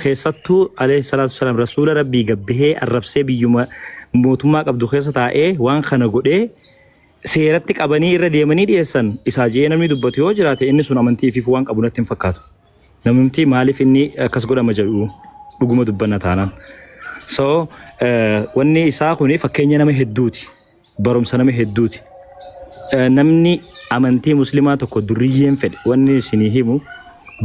keessattuu alayhi salaatu wasalaam rasuula rabbii gabbihee arrabsee biyyuma mootummaa qabdu keessa taa'ee waan kana godhee seeratti qabanii irra deemanii dhiyeessan isaa je'ee namni dubbatu yoo jiraate inni sun amantii ifiif waan qabu natti hin fakkaatu. Namumti maaliif inni akkas godhama jedhu dhuguma dubbanna taanaan. So wanni isaa kuni fakkeenya nama hedduuti. Barumsa nama hedduuti. Namni amantii muslimaa tokko durriyyeen fedhe wanni isinii himu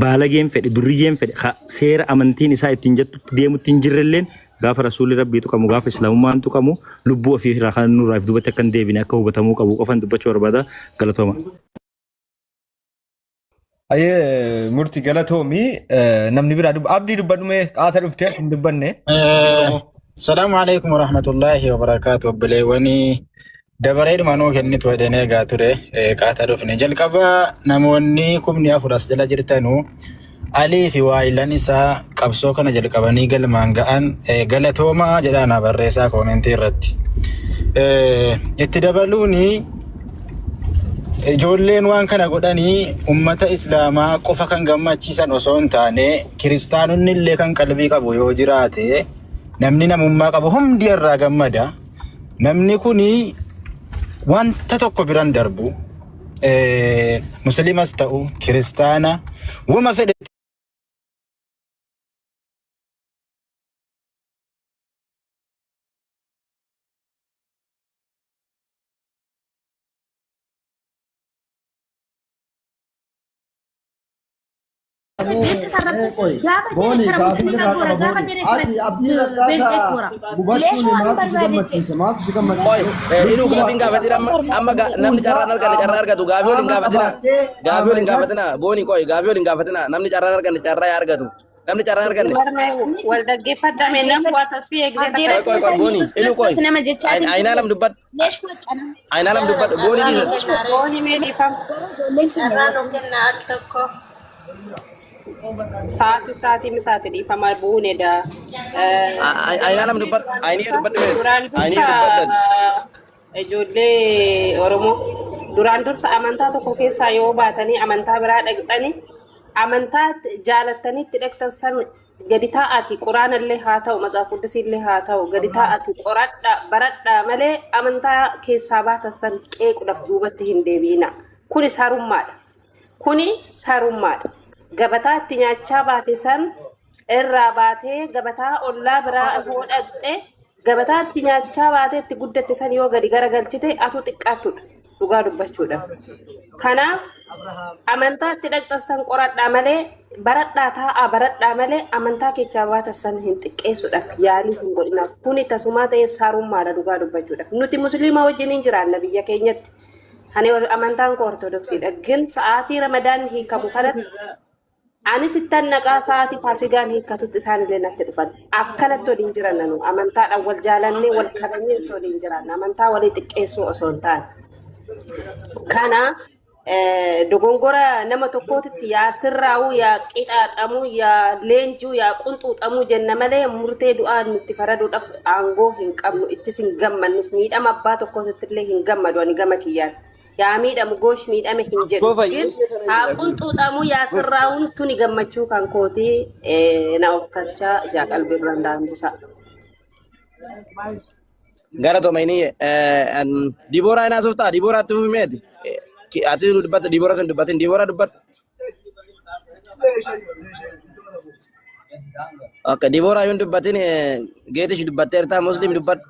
baalageen fedhe durriyyeen fedhe ka seera amantiin isaa ittiin jettutti deemutti hin jirrelleen Gaafa Rasuulli Rabbii tuqamu, gaafa Islaamummaan tuqamu lubbuu ofii irraa kan nurraa if duubatti akka hin deebine akka hubatamuu qabu qofan dubbachuu barbaada. Galatooma. Ayyee murti galatoomi namni biraa dubba abdii dubbadhu mee qaata dhuftee hin dubbanne. Oromoo. Salaamu alaikum warahmatullahi wabarakaatu obboleewwanii dabareedhuma nuu kennitu jedhanii eegaa ture qaata dhufne jalqaba namoonni 4,000 as jala jirtanu Alii fi waayilan isaa qabsoo kana jalqabanii galmaan ga'an galatoomaa jedhaa naa barreessaa koomentii irratti. Itti dabaluuni ijoolleen waan kana godhanii ummata islaamaa qofa kan gammachiisan osoo hin taane kiristaanonni illee kan qalbii qabu yoo jiraate namni namummaa qabu hundi irraa gammada. Namni kuni wanta tokko biran darbu musliimas ta'u kiristaana wama fedhe Booni gaafii irraa qaba booni. Ati abdii rakkaasaa gubachuun maaltu si gammachiisa? Maaltu si Qoy, gammachiisa? inuu gaafii hin gaafatin amma amma namni carraa hin arganne carraa argatu gaafii wal hin gaafatina. Gaafii wal hin gaafatina. Booni qoy gaafii wal hin gaafatina. Namni carraa hin arganne carraa yaa argatu. Namni carraa hin arganne. Wal dhaggeeffadhaa nam waa tasfii eegzee Qoy takka. qoy qoy booni inuu qoy. Aynaa lam dubbadhu. Aynaa lam dubbadhu. Booni dhiisa. Booni mee dhiifama. Carraa nu kenna al tokko. Sa'aatii sa'aatii misaati dhiifama buunedha. Aynaa lam dubbadhu. Aynii dubbadhu mee. Duraan Aynii dursa dubbadhu. ijoollee Oromoo duraan dursa amantaa tokko keessaa yoo baatanii amantaa biraa dhaqxanii amantaa jaalattanii itti dhaqxan san gadi taa'aati quraanallee haa ta'u matsaaf quddisiillee haa ta'u gadi taa'aati qoradhaa baradhaa malee amantaa keessaa baatan san qeequudhaaf duubatti hin deebi'ina. Kuni sarummaadha. Kuni sarummaadha. Gabataa itti nyaachaa baate san irraa baatee gabataa ollaa biraa yoo dhaqxe gabataa itti nyaachaa baatee itti guddatte san yoo gadi garagalchite atuu xiqqaattudha. Dhugaa dubbachuudha. Kanaaf amantaa itti dhaqxan san qoradhaa malee baradhaa taa'aa baradhaa malee amantaa keessaa baatan san hin xiqqeessuudhaaf yaalii hin godhina. Kuni tasumaa ta'ee sarummaadha dhugaa dubbachuudhaaf. Nuti musliima wajjin hin jiraanna biyya keenyatti. Ani amantaan koo ortodoksiidha. Gin sa'aatii ramadaan hiikamu kanatti anis ittan naqaa sa'aatii faasigaan hiikkatutti isaanillee natti dhufan. Akkanatti waliin jiranna nu amantaadhaan wal jaalannee wal kabajnee itti waliin jiraanna. Amantaa walii xiqqeessuu osoo hin taane. Kana dogongora nama tokkootitti yaa sirraa'uu yaa qixaaxamuu yaa leenjuu yaa qunxuuxamuu jenna malee murtee du'aa nutti faraduudhaaf aangoo hin qabnu ittis hin gammannus miidhama abbaa tokkootitti illee hin gammadu ani gama kiyyaan. Yaa miidhamu goosh miidhame hin jedhu. Gofa Gin haa qunxuuxamuu yaa sirraa'uun tuni gammachuu kan kootii na of kalchaa ijaa qalbiirraan daandisaa. Galatoma inni Dibooraa hin haasoftaa? Dibooraa itti fufi meeti? Ati dubbatta Dibooraa kan dubbatin Dibooraa dubbadhu. Okay, Dibooraa yoo hin dubbatin Geetish dubbatteerta Muslim dubbadhu.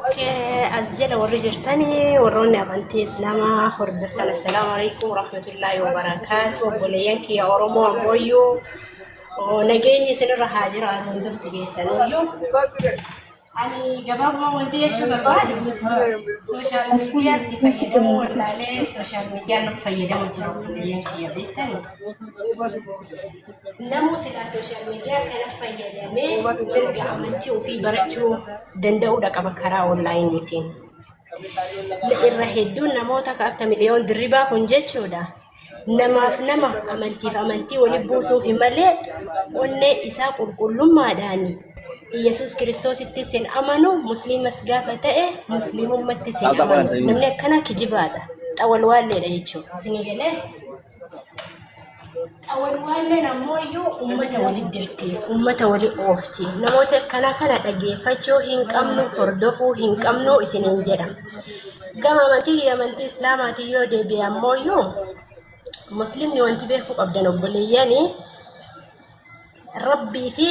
Okay, as jala warri jirtanii warroonni amantii Islaamaa hordoftan assalaamu alaikum warahmatullaahi wabarakaatu obboleeyyan kiyya Oromoo ammoo nageenyi isinirra haa jiraatu hundumti keessaniyyuu. Ani gabaabuma wanti jechuu barbaadu sooshaal miidiyaatti fayyadamuu wallaalee sooshaal miidiyaan nu fayyadamu jira obboleeyyan kiyya beektanii. Namuu silaa sooshaal miidiyaa kana fayyadamee mirga amantii ofii barachuu danda'uudha qaba karaa onlaayiniitiin. Irra hedduun namoota akka miliyoon dirribaa kun jechuudha. Namaaf nama amantiif amantii wali buusuufi malee onnee isaa qulqullummaadhaan Iyyasuus Kiristoosittis hin amanu musliimas gaafa ta'e musliimummattis hin amanu. Namni akkanaa kijibaadha. Xawalwaalleedha jechuudha. Isinii galee? Xawalwaalleen ammoo iyyuu uummata wali dirti, uummata wali oofti. Namoota akkanaa kana dhageeffachuu hin qabnu, hordofuu hin qabnu isiniin jedha. Gama amantii amantii Islaamaatiin yoo deebi'e ammoo iyyuu muslimni wanti beekuu qabdan obboleeyyanii Rabbii fi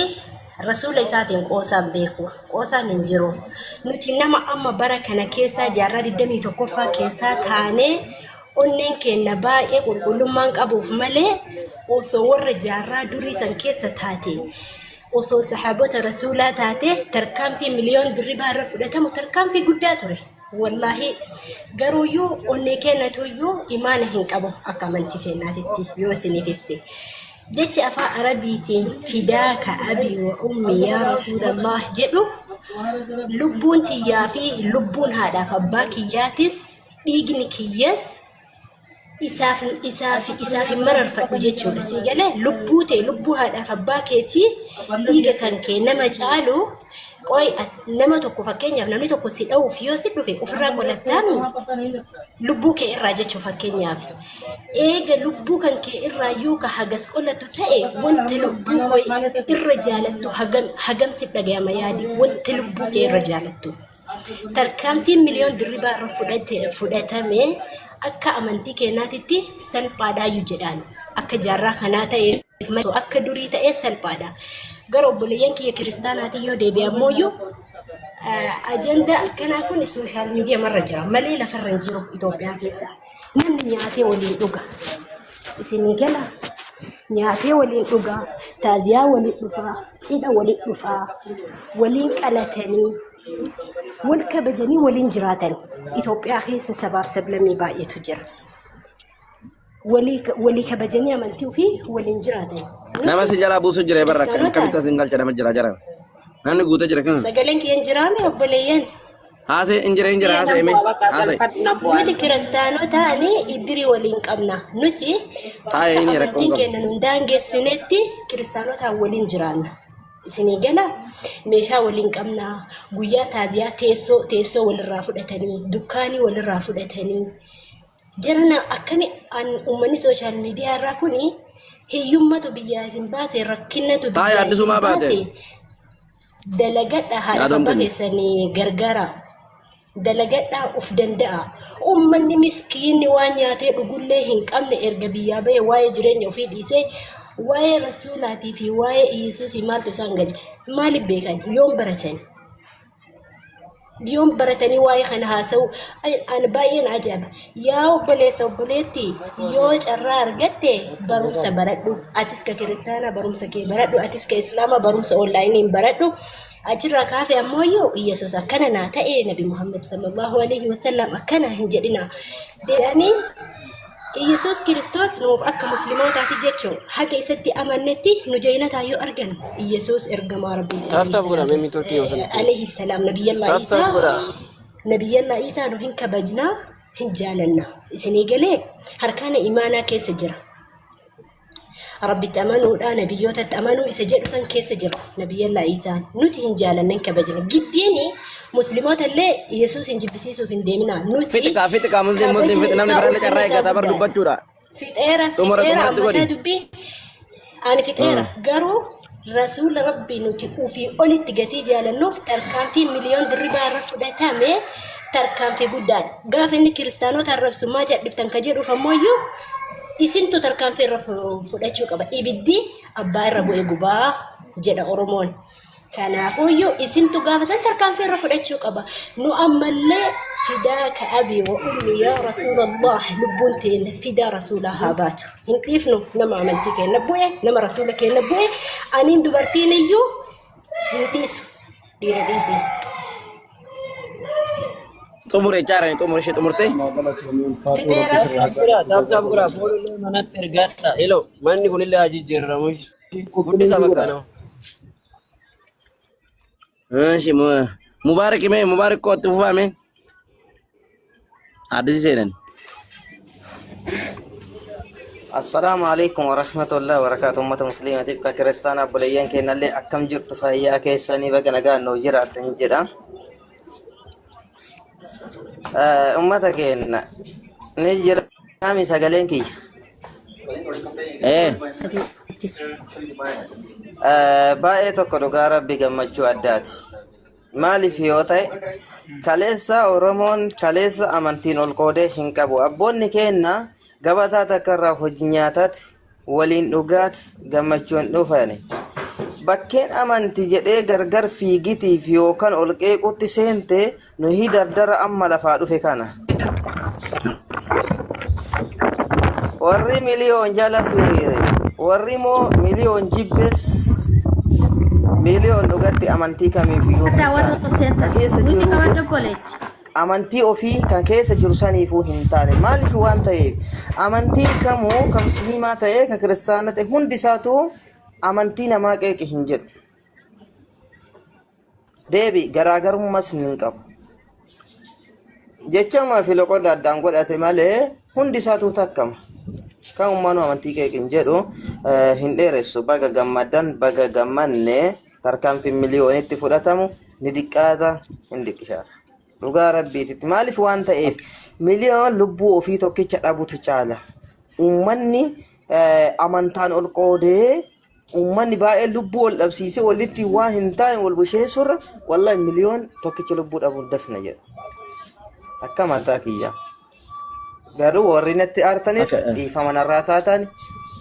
rasuula isaatiin qoosaan beeku. Qoosaan hin jiru. Nuti nama amma bara kana keessaa jaarraa 21ffaa keessaa taanee onneen keenya baay'ee qulqullummaan qabuuf malee osoo warra jaarraa durii san keessa taate osoo sahaabota rasuulaa taate tarkaanfii miliyoon dirribaa irra fudhatamu tarkaanfii guddaa ture. Wallaahi garuuyyuu onnee keenyatuyyuu imaana hin qabu akka amantii keenyaatitti yoo isiniif ibse. Jechi afaan Arabiitiin fidaaka abii wa ummi yaa Rasuulallah jedhu lubbuun tiyyaa fi lubbuun haadhaaf abbaa kiyyaatis dhiigni kiyyas Isaaf isaaf isaaf hin mararfadhu jechuudha. Sii galee lubbuu tee lubbuu haadhaaf abbaa keetii dhiiga kan kee nama caalu qoy nama tokko fakkeenyaaf namni tokko si dha'uuf yoo si dhufe ofirraa qolattaami lubbuu kee irraa jechuu fakkeenyaaf. Eega lubbuu kan kee irraa yoo ka hagas qolattu ta'e wanta lubbuu koo irra jaalattu hagam hagam si dhagayama yaadi wanta lubbuu kee irra jaalattu. Tarkaanfiin miliyoon dirribaa irra fudhate fudhatame akka amantii keenyaatitti salphaadhaayyuu jedhaan akka jaarraa kanaa ta'eef malee akka durii ta'ee salphaadha. Gara obboleeyyan kiyya kiristaanaatiin yoo deebi'e ammooyyuu ajandaa akkanaa kun sooshaal miidiyaa marra jira malee lafarra hin jiru Itoophiyaa keessa. Namni nyaatee waliin dhuga. Isinii gala nyaatee waliin dhuga, taaziyaa waliin dhufa, cidha waliin dhufa, waliin qalatanii, wal kabajanii waliin jiraatan. Itoophiyaa keessa sabaaf sablammii baay'eetu jira. Walii kabajanii amantii ofii waliin jiraatan. Nama Nuti si jalaa buusu jira barra kiristaanota akkamitti as hin galcha nama jira jara. Namni guutee jira kana. sagaleen kiyya hin jiraame obboleeyyan. Haasee hin jira hin jira Kiyya haasee nan mee bu'a bakka haasee. galfadhu nan bu'a. Nuti kiristaanotaani iddirii waliin qabna. Nuti Taa'ee bakka inni rakkoo amantiin hin qabu. keenya nun daangessinetti kiristaanotaan waliin jiraanna. Isinii gala meeshaa waliin qabna. Guyyaa taaziyaa teessoo teessoo walirraa fudhatanii dukkaanii walirraa fudhatanii jarana akkami an uummanni sooshaal miidiyaa irraa kuni hiyyummatu biyyaa isin baase rakkinnatu Taa'ee biyyaa addisuu isin maa baate? baase dalagadha haadhaaf Yaadoon abbaa kenna. keessanii gargaara. Dalagadhaa of danda'a. Uummanni miskiinni waan nyaatee dhugullee hin qabne erga biyyaa bahee waa'ee jireenya ofii dhiisee waa'ee rasuulaatii fi waa'ee Iyesuusii maaltu isaan galche? Maaliif beekan? Yoom baratan? Yoom baratanii waa'ee kana haasa'u? Ani baay'een ajaa'iba. Yaa obboleessa obboleetti yoo carraa argatte barumsa baradhu. Atis ka kiristaanaa barumsa kee baradhu. Atis ka islaamaa barumsa onlaayiniin baradhu. Achirraa kaafe ammoo Iyesuus akkana naa ta'e Nabi Muhammad sallallahu alaihi wasallam akkana hin jedhina. Jedhanii Iyesuus Kiristoos nuuf akka muslimootaati jechuun haga isatti amannetti nu jaynataa yoo argan Iyesuus ergamaa Rabbiiti Taap alayhi taap godhaa salaatu mee miitoorkii yoo sanitti. alayhi salaam nabiyyallaa Taap taap Iisaa godhaa. nabiyyallaa Iisaa nu hin kabajnaa hin jaalanna isinii galee harkaana imaanaa keessa jira. Rabbitti amanuudha nabiyyootatti amanuu isa jedhu san keessa jira nabiyyallaa Iisaan nuti hin jaalanna hin kabajna giddiini musliimoota illee Yesuus hin jibbisiisuuf hin deemina nuti Fixiqaa fixiqaa musliim musliim kabajni fixi namni isaa biraallee ulfinni carraa isaa eeggataa bar guddaadha. dubbachuudha. Fixeera Xumura fixeera xumuratti godhi. ammataa dubbii ani fixeera garuu rasuula rabbii nuti ofii olitti gatii jaalannuuf tarkaanfii miliyoon dirribaa irra fudhatame tarkaanfii guddaadha. Gaafa inni kiristaanota arrabsu maa cadhiftan ka jedhuuf ammoo iyyuu isintu tarkaanfii irra fudhachuu qaba. Ibiddi abbaa irra bu'e gubaa jedha Oromoon. Kanaafuyyuu isintu gaafa san tarkaanfii irra fudhachuu qaba. Nu ammallee fidaa ka abii wa ummi yaa rasuulallah lubbuun teenya fidaa rasuulaa haa baatu. Hin dhiifnu nama amantii keenya bu'e nama rasuula keenya bu'e aniin dubartiin iyyuu hin dhiisu dhiira dhiisi. Xumure jechaadha xumure ishee xumurte. Fixeera. Taap taap godhaa foollee manatti ergaadha. Hello manni kunillee haa jijjiiramu. Guddisaa bakka nama. Ishi Mubaarak mee Mubaarak kootti fufaa mee. Addisi seenan. Assalaamu alaikum warahmatullahi wabarakatuh. Ummata musliimatiif kan kiristaanaa obboleeyyan keenyallee akkam jirtu fayyaa keessanii baga nagaan nuu jiraatan jedha. Ummata keenya ni jiraami sagaleen kiyya. Eh. Baay'ee tokko dhugaa rabbi gammachuu addaati. Maaliif yoo ta'e kaleessa Oromoon kaleessa amantiin ol qoodee hin qabu. Abboonni keenya gabataa takka irraa hojii nyaataati waliin dhugaat gammachuun dhufani. Bakkeen amanti jedhee gargar fiigitiif yookaan ol qeequutti seente nuyi dardara amma lafaa dhufe kana. Warri miliyoon jala siriire warri moo miliyoon jibbes miliyoon dhugatti amantii kamiifiyyuu hin Warra taane. Kan seentan. keessa Wiiki jiruufis qabadhu obboleetti. amantii ofii kan keessa jiru saniifuu hin taane. Maaliif waan ta'eef amantiin kamuu kan musliimaa ta'e kan kiristaana ta'e hundi isaatu amantii namaa qeeqe hin jedhu. Deebi garaagarummas hin qabu. Jechamaa fi loqoda addaan godhate malee Hundi isaatuu takkama. Kan ummaanuu amantii qeeqin jedhu hin dheeressu. Baga gammaddan baga gammanne tarkaanfiin miliyoonitti fudhatamu ni diqqaata hin diqqishaata. Dhugaa rabbiititti maaliif waan ta'eef miliyoon lubbuu ofii tokkicha dhabutu caala. Uummanni amantaan ol qoodee uummanni baay'ee lubbuu ol dhabsiisee walitti waan hin taane wal busheessurra wallahi miliyoon tokkicha lubbuu dhabuun dasna jedha. Akka amantaa kiyyaa. Garuu warri natti aartanis dhiifama narraa taatan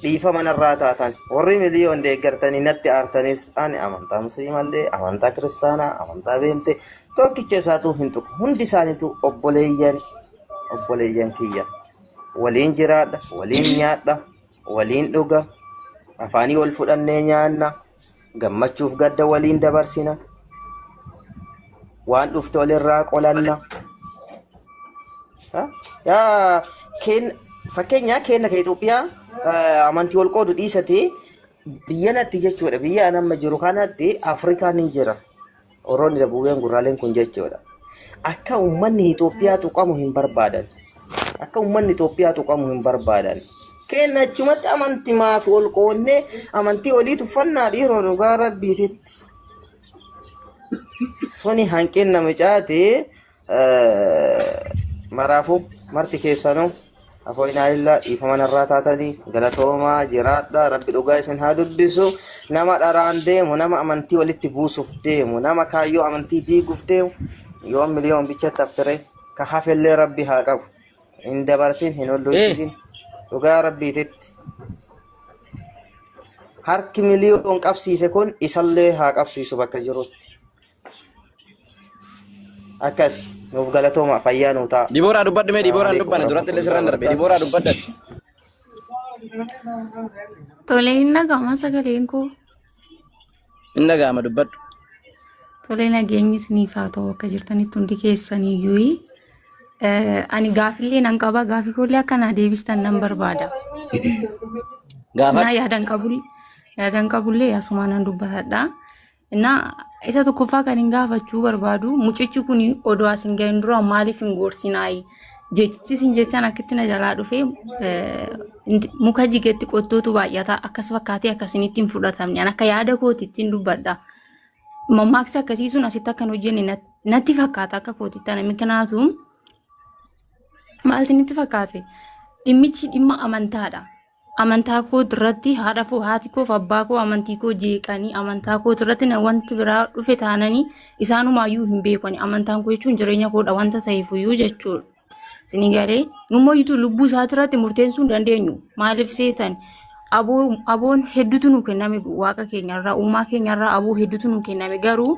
dhiifama narraa taatan warri miliyoon deeggartanii natti aartanis ani amantaa musliimallee amantaa kiristaanaa amantaa beemte tokkicha isaatuu hin tuqu hundi isaaniitu obboleeyyan obboleeyyan kiyya waliin jiraadha waliin nyaadha waliin dhuga afaanii wal fudhannee nyaanna gammachuuf gadda waliin dabarsina waan dhufte walirraa qolanna. Ha? Yaa keen fakkeenyaa keenna ka Itoophiyaa amantii wal qoodu dhiisate biyya natti jechuudha biyya an amma jiru kanatti Afrikaan hin jira. Warroonni dabuubeen gurraaleen kun jechuudha. Akka uummanni Itoophiyaa tuqamu hin barbaadan. Akka uummanni Itoophiyaa tuqamu hin barbaadan. Keenna achumatti amantii maaf ol qoonnee amantii olii tuffannaa dhiiroo dhugaa rabbiititti. Suni hanqinna mucaati maraafuu marti keessanuu afoo inaayillaa dhiifama narraa taatanii galatoomaa jiraadha rabbi dhugaa isin haa dubbisu nama dharaan deemu nama amantii walitti buusuuf deemu nama kaayyoo amantii diiguuf deemu yoo miliyoon bichatti haftire ka hafellee rabbi haa qabu hin dabarsin hin holloosisin dhugaa rabbiititti Harki miliyoon qabsiise kun isallee haa qabsiisu bakka jirutti. Akkas nuuf galatooma fayyaa nuu ta'a. Dibooraa dubbadhu mee Salaamu Dibooraan alaikum dubbanne duratti illee sirraan warahmatullahi darbe Dibooraa dubbadhati. Tole hin dhaga'ama sagaleen koo. Hin dhaga'ama dubbadhu. Tole nageenyi isiniif haa ta'u akka jirtanitti hundi keessaniyyuu. Ani gaafillee nan qaba gaafii koollee akka naa deebistan nan barbaada. Naa Gaafadhu. yaadan qabu yaadan qabullee asumaan nan dubbatadha. Innaa isa tokkoffaa kan hin gaafachuu barbaadu mucichi kun odoo as hin gahin dura maaliif hin gorsinaayi? Jechichi isin jechaan akkitti na jalaa dhufe muka jigetti qottootu baay'ata akkas fakkaatee akkasinitti hin fudhatamne an akka yaada kootitti hin dubbadha. Mammaaksi akkasii sun asitti akka hin hojjenne natti fakkaata akka kootitti ana mikinaatu maal isinitti fakkaate dhimmichi dhimma amantaadha. Amantaa koo irratti haadha koo haati koo fi abbaa koo amantii koo jeeqanii amantaa koo irratti na wanti biraa dhufe taananii isaanumaayyuu hin beekani amantaan koo jechuun jireenya koodha wanta ta'eefuyyuu jechuudha. Isinii galee nummayyuutu lubbuu isaati irratti murteessuu hin dandeenyu. Maaliif seetan aboo aboon hedduutu nu kenname waaqa keenyarraa uumaa keenyarraa aboo hedduutu nu kenname garuu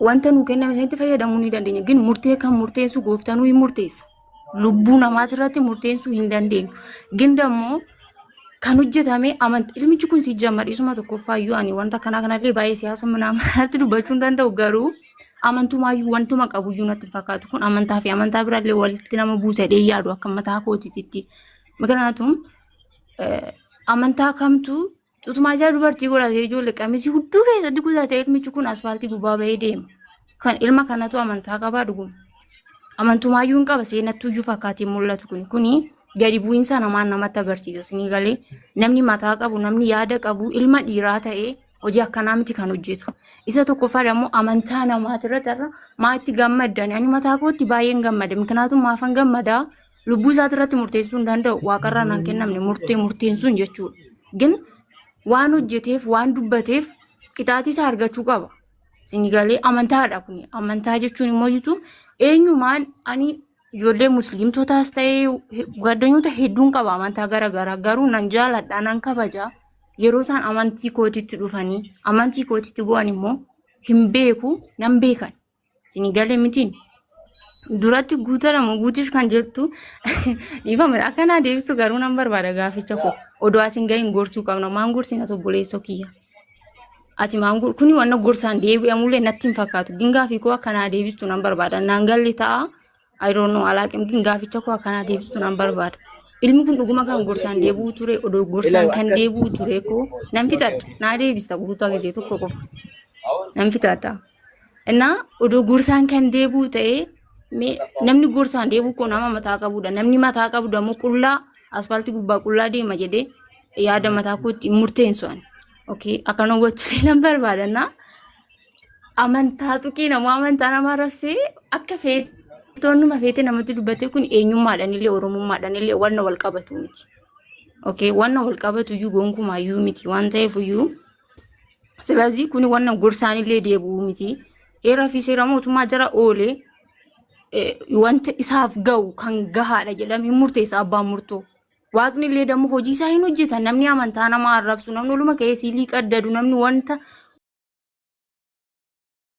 wanta nu kenname sanitti fayyadamuu ni dandeenya. Gin murtee kan murteessu gooftanuu hin murteessa. Lubbuu namaati irratti murteessuu hin dandeenyu. Gin dammoo kan hojjetame amantii ilmichi kun si jammadhiisuma tokkoffaayyuu ani wanta kanaa kanallee baay'ee siyaasa irratti dubbachuu hin danda'u garuu amantumaayyuu wantuma qabuyyuu natti hin fakkaatu kun amantaa fi amantaa biraallee walitti nama buusa jedhee yaadu akka mataa kootiitti. Miknaatum amantaa kamtu Cutumaa ijaa dubartii godhatee ijoollee qamisii hudduu keessatti kutatee ilmichi kun asfaaltii gubbaa bahee deema. Kan ilma kanatu amantaa qabaa dhuguma. Amantumaayyuu hin qaba seenattuyyuu fakkaatee mul'atu kuni. Kuni gadi bu'iinsa namaan namatti agarsiisa. Isinii galee namni mataa qabu namni yaada qabu ilma dhiiraa ta'ee hojii akkanaa miti kan hojjetu. Isa tokkoffaa immoo amantaa namaati irratti har'a maa itti gammaddan ani mataa kootti baay'een gammada. Miknaatum maafan gammadaa lubbuu isaati irratti murteessuu hin danda'u waaqarraa naan kennamne murtee murteessuun jechuudha. Gin waan hojjeteef waan dubbateef qixaatii isaa argachuu qaba. Isin galee amantaadha kun amantaa jechuun immoo jitu eenyumaan ani ijoollee musliimtotaas ta'ee gaddanyoota hedduun qaba amantaa garaagaraa garuu nan jaaladha nan kabaja yeroo isaan amantii kootitti dhufanii amantii kootitti bu'an immoo hin beeku nan beekan. Isin galee mitiin duratti guutadhamu guutish kan jettu dhiifama akkanaa deebistu garuu nan barbaada gaaficha koo odoo asin gahin gorsuu qabna maan gorsina obboleessoo kiyya ati maan kuni wanna gorsaan deebi'amullee natti hin fakkaatu gin gaafii koo akkanaa deebistu nan barbaada naan galle ta'a I don't know alaaqim gin gaaficha koo akkanaa deebistu nan barbaada ilmi kun dhuguma kan gorsaan deebi'uu ture odoo gorsaan kan deebi'uu ture koo nan fixadha naa deebista guutaa gisee tokko qofa nan fixadha. Innaa odoo gorsaan kan deebi'u ta'ee Mee namni gorsaan deebi'u kun nama mataa qabudha. Namni mataa qabu dammoo qullaa asfaaltii gubbaa qullaa deema jedhee yaada mataa kootti hin murteensu ani. Okay, akkana hubachuu nan barbaadannaa. Amantaa tuqee nama amantaa nama arrabsee akka feetonnuma feete namatti dubbatee kun eenyummaadhaan illee oromummaadhaan illee wanna wal qabatu miti. Okay, wanna wal qabatu iyyuu gonkumaa iyyuu miti waan ta'eef iyyuu ስለዚህ kun wanna gorsaan illee deebi'u miti. Heeraa fi seera mootummaa jara oolee wanta isaaf ga'u kan gahaadha jedhamee murteessa abbaan murtoo. Waaqni illee dammoo hojii isaa hin hojjeta. Namni amantaa nama arrabsu, namni oluma ka'ee siilii qaddadu, namni wanta